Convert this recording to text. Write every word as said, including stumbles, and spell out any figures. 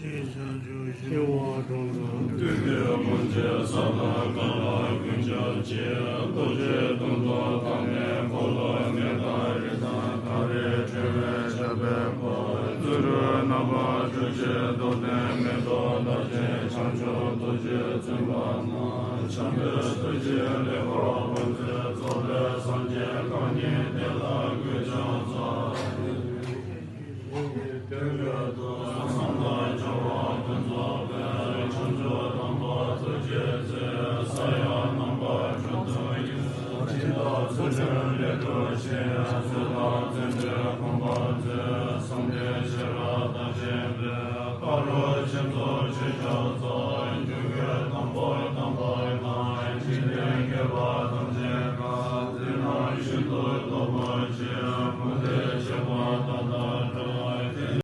ཞིང་བཅུ་ཞི་བ་གྲངས་དང་། དུས་ཀྱི་ཀུན་བྱེད་ས་དང་གང་ལ་ཀུན་ཁྱབ་ཀྱི། རྡོ་རྗེ་སྟོང་དུ་དག་ནི་འཁོར་ལོ་ལྔ་དང་རི་དང་གངས་རི་ཕྲེང་བའི་ཞབས་པད་བསྐོར། རྫུ་འཕྲུལ་རྣམ་པ་བཅུ་གཅིག་རྡོར་ཏེ་མེ་ཏོག་བདག་ཅན་བྱང་ཆུབ་རྡོ་རྗེ་བཙུན་པ་རྣམས། བྱམས་པའི་ཐུགས་རྗེས་ལེགས་པར་ཕན་མཛད། རྫོགས་པའི་སངས་རྒྱས་གང་ཉིད་དེ་ལ་གུས་ཕྱག་འཚལ། དོན་ཡོད་དོ། ས་དང་བྱ་བ་ཀུན་རྫོགས་པའི། བྱང་ཆུབ་དམ་པ་ཐུགས་རྗེའི་ཚེ། ས་ཡི་རྣམ་པ་དྲུག་ཏུ་ཡོད། སྦྱིན་བདག་ཚུལ་ཁྲིམས་ལས་གྲོལ་ཞིང་། ཚུལ་དང་མཐུན་པའི་གོམ་པ་མཛད། བསམ་གཏན་ཤེས་རབ་དང་བཅས་པའི། ཕ་རོལ་ཕྱིན་མཚོན་ཆོས་ཕྱག་འཚལ། འཇུག་པའི་དང་པོ་དམ་པ་དང་། འཇིག་རྟེན་བསྐལ་པ་ཐམས་ཅད་ཀྱང་། དེ་རྣམས་ཤིན་ཏུ་རྟོགས་པར་བྱེད།